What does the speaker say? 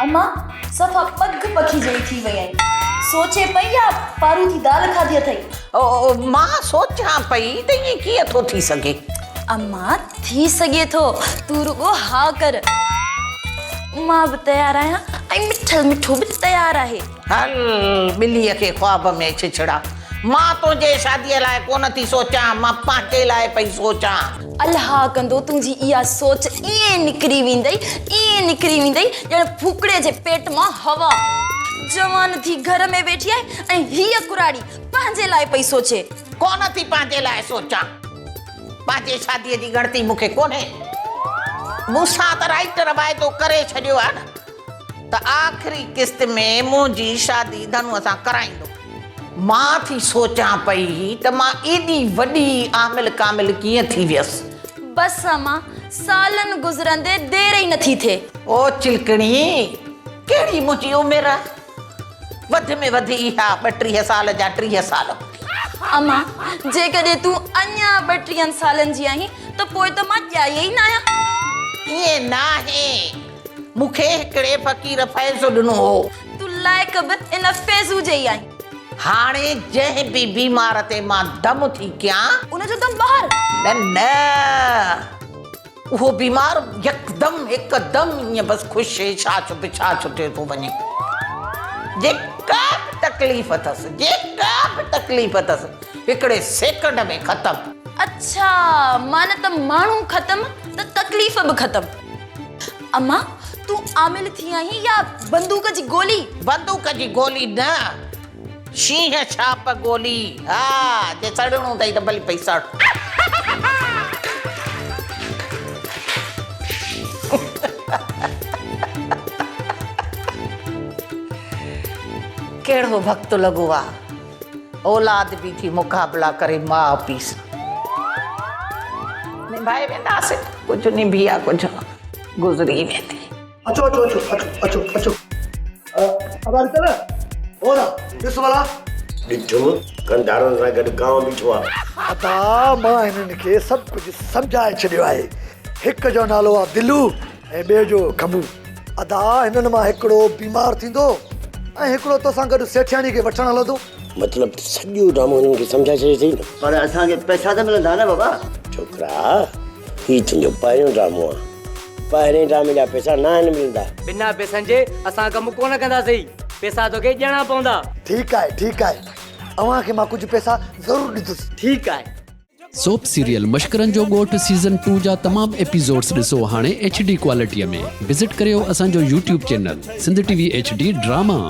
اما، صفا پگهه پکي جهڙي ٿي وئي آهين. سوچين پئي يا پاروٿي دال کاڌي اٿئي؟ مان سوچيان پئي ته ائين ڪيئن ٿو ٿي سگهي؟ اما، ٿي سگهي ٿو، تون رڳو ها ڪر. مان به تيار آهيان ۽ مٺل مٺو به تيار آهي. هل ٻليء کي خواب ۾ ڇڇڙا. مان تنهنجي شاديء لاء ڪونه ٿي سوچان، مان پنهنجي لاء پئي سوچان. الله ڪندو تنهنجي اها سوچ ائين نڪري ويندئي، ائين نڪري ويندئي ڄڻ ڦوڪڻي جي پيٽ مان هوا. جوان ٿي گهر ۾ ويٺي آهي ۽ هيء ڪراڙي پنهنجي لاء پئي سوچي. ڪونه ٿي پنهنجي لاء سوچان. پنهنجي شاديء جي ڳڻتي مون کي ڪونهي. مون سان ته رائيٽر واعدو ڪري ڇڏيو آهي نه ته آخري قسط ۾ منهنجي شادي ڌنوء سان ڪرائيندو. مان ٿي سوچان پئي ته مان ايڏي وڏي عامل ڪامل ڪيئن ٿي ويس. بس امان، سالن گذرندي دير ئي نٿي ٿئي. او چلڪڻي، ڪهڙي منهنجي عمر؟ وڌ ۾ وڌ اها ٻٽيهه سال جا 30 سال. امان، جيڪڏهن تون اڃا ٻٽيهن سالن جي آهين ته پوء ته مان ڄائي ئي ناهيان. ائين ناهي. مون کي هڪڙي فقير فيض ڏنو هو. تون لائق به ان فيضو جي ئي آهين. هاڻي جنهن به بيمار تي مان دم ٿي ڪيان. ان جو دم ٻاهر. نه نه. اهو بيمار يڪدم هڪدم ائين بس خوش ڇاڇ پڇاڇ ٿيو ٿو وڃي. جيڪا به تڪليف اٿس، جيڪا به تڪليف اٿس، هڪڙي سيڪنڊ ۾ ختم. اڇا، معنيٰ ته ماڻهو ختم ته تڪليف به ختم. اما، تون عامل ٿي آهين يا بندوق جي گولي؟ بندوق جي گولي نه، شينهن ڇاپ گولي. ها، جي سڙڻو اٿئي ته ڀلي پئي سڙ. ڪهڙو وقت لڳو آ، اولاد به ٿي مقابلا ڪري ماء پيء سان. نڀائي وينداسين، ڪجهه نڀي آ ڪجهه گذري ويندي. اچو اچو اچو اچو اچو اچو ادا ڏس نه او ادا ڏس ڀلا. ڏٺم ڪنڌارن سان گڏ ڪانء بيٺو آ. ادا مان هنن کي سڀ ڪجهه سمجهائي ڇڏيو آهي. هڪ جو نالو آ دلو ۽ ٻئي جو کمو. ادا هنن مان هڪڙو بيمار ٿيندو ۽ هڪڙو توسان گڏ سيٺياڻي کي وٺڻ هلندو. مطلب ته سڄو ڊرامو هنن کي سمجهائي ڇڏيو اٿئي نه. پر اسان کي پئسا ته ملندا نه بابا. ڇوڪرا هي تنهنجو پهريون ڊرامو آ. پهرين ڊرامي جا پئسا ناهن ملندا. بنا پئسن جي اسان ڪم ڪونه ڪنداسين. پئسا توکي ڏيڻا پوندا. ٺيڪ آهي ٺيڪ آهي اوهان کي مان ڪجهه پئسا ضرور ڏيندس. ٺيڪ آهي. سوپ سيريل مشڪرن جو ڳوٺ سيزن ٽو جا تمام ايپيسوڊس ڏسو هاڻي ايڇ ڊي ڪوالٽي ۾ وزٽ ڪريو اسان جو YouTube channel Sindh T V H D drama.